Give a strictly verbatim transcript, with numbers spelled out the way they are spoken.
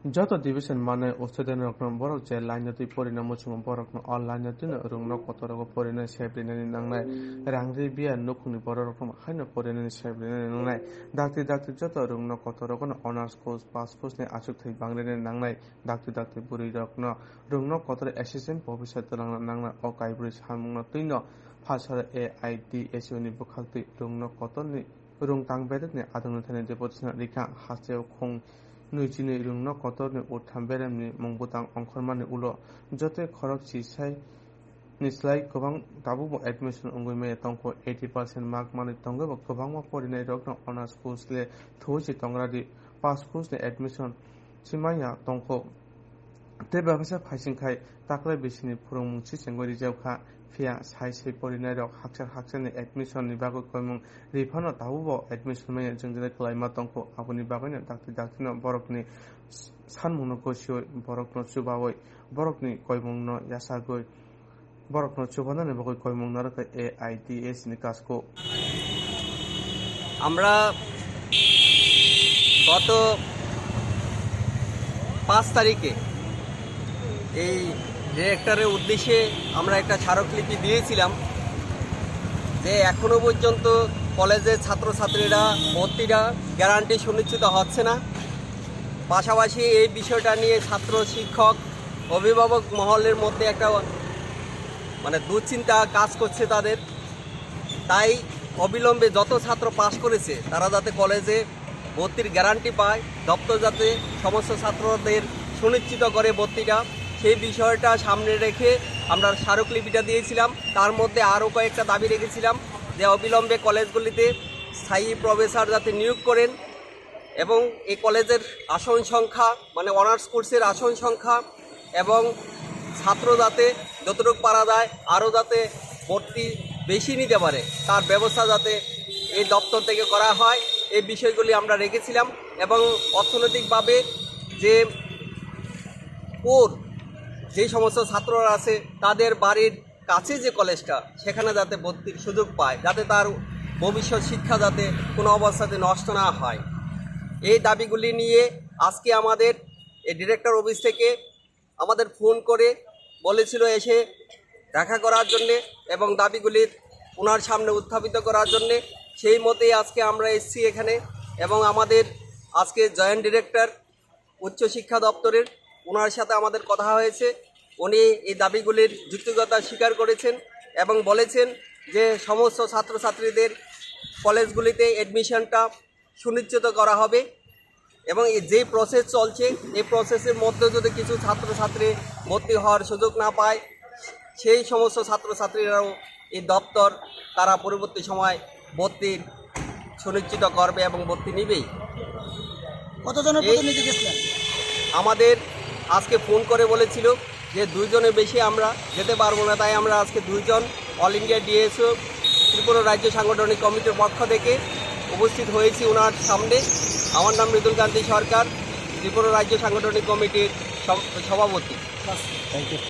Joto division manai student rokno borok je line no twi porina muchungo borokno o line no twino rwngno kotor rogo porina sep rinani nangnai, rang ri biya nukhungni borok rokno haino porinani sep rinani nangnai, dakti dakti joto rwngno kotor rogono honors course pass course ni achuk thai bang rinani nangnai, dakti dakti bwrwi rokno rwngno kotor assistant professor twlangna nangnai. O kaibrwi samungno twino Phalsara A I D S U ni bwkhak twi rwngno kotorni rwngtang bedekni adwngno thani deportation rikha. Hasteo khong nwi chinwi rwngno kotorni utham beremni mung bwtang ongkhormani ulo jotoi khorok chisai ni slai kwbang tabukbo admission wngwi maya tongkho. Eighty percent mark manwi tongwibo kwbangma porinairokno honors course le thuwi se tongradi pass course ni admission se manya tongkho. Tei bebasa phaising khai taklai bisini phwrwngmung se chengwi rijak kha. Phiya sai sai porinairok hakchar hakcharni admission ni bagwi koimung ri phano tabukbo admission manya jwngjwlai kwlaima tongkho. Aboni bagwino dakti daktino borokni sanmungno gosiwi, borokno chubawi, borokni koimungno yachagwi, borokno chubanani bagwi koimung narwkha A I D S ni kasko. আমরা গত পাঁচ তারিখে এই ডিরেক্টরের উদ্দেশ্যে আমরা একটা স্মারকলিপি দিয়েছিলাম যে এখনও পর্যন্ত কলেজের ছাত্রছাত্রীরা ভর্তিটা গ্যারান্টি সুনিশ্চিত হচ্ছে না। পাশাপাশি এই বিষয়টা নিয়ে ছাত্র, শিক্ষক, অভিভাবক মহলের মধ্যে একটা মানে দুশ্চিন্তা কাজ করছে তাদের। তাই অবিলম্বে যত ছাত্র পাস করেছে তারা যাতে কলেজে ভর্তির গ্যারান্টি পায়, দপ্তর যাতে সমস্ত ছাত্রদের সুনিশ্চিত করে ভর্তিটা, সেই বিষয়টা সামনে রেখে আমরা স্মারকলিপিটা দিয়েছিলাম। তার মধ্যে আরও কয়েকটা দাবি রেখেছিলাম যে অবিলম্বে কলেজগুলিতে স্থায়ী প্রফেসর যাতে নিয়োগ করেন এবং এই কলেজের আসন সংখ্যা, মানে অনার্স কোর্সের আসন সংখ্যা এবং ছাত্র যাতে যতটুকু পারা যায় আরও যাতে ভর্তি বেশি নিতে পারে, তার ব্যবস্থা যাতে এই দপ্তর থেকে করা হয়, এই বিষয়গুলি আমরা রেখেছিলাম। এবং অর্থনৈতিকভাবে যে পুয়ার, যে সমস্ত ছাত্ররা আছে, তাদের বাড়ির কাছে যে কলেজটা, সেখানে যাতে ভর্তির সুযোগ পায়, যাতে তার ভবিষ্যৎ শিক্ষা যাতে কোনো অবস্থাতে নষ্ট না হয়। এই দাবিগুলি নিয়ে আজকে আমাদের এই ডিরেক্টর অফিস থেকে আমাদের ফোন করে বলেছিল এসে দেখা করার জন্যে এবং দাবিগুলির ওনার সামনে উত্থাপিত করার জন্যে। সেই মতেই আজকে আমরা এসছি এখানে এবং আমাদের আজকে জয়েন্ট ডিরেক্টর উচ্চশিক্ষা দপ্তরের, ওনার সাথে আমাদের কথা হয়েছে। উনি এই দাবিগুলির যৌক্তিকতা স্বীকার করেছেন এবং বলেছেন যে সমস্ত ছাত্রছাত্রীদের কলেজগুলিতে অ্যাডমিশনটা সুনিশ্চিত করা হবে এবং এই যে প্রসেস চলছে, এই প্রসেসের মধ্যে যদি কিছু ছাত্রছাত্রী ভর্তি হওয়ার সুযোগ না পায়, সেই সমস্ত ছাত্রছাত্রীরাও এই দপ্তর তারা পরবর্তী সময় ভর্তির সুনিশ্চিত করবে এবং ভর্তি নিবেই। কতজনের এই প্রতিনিধি গেছিলেন? আমাদের আজকে ফোন করে বলেছিল যে দুইজনের বেশি আমরা যেতে পারবো না, তাই আমরা আজকে দুইজন অল ইন্ডিয়া ডিএসও ত্রিপুরা রাজ্য সাংগঠনিক কমিটির পক্ষ থেকে উপস্থিত হয়েছি ওনার সামনে। আমার নাম মৃদুল কান্তি সরকার, ত্রিপুরা রাজ্য সাংগঠনিক কমিটির সম-, সভাপতি।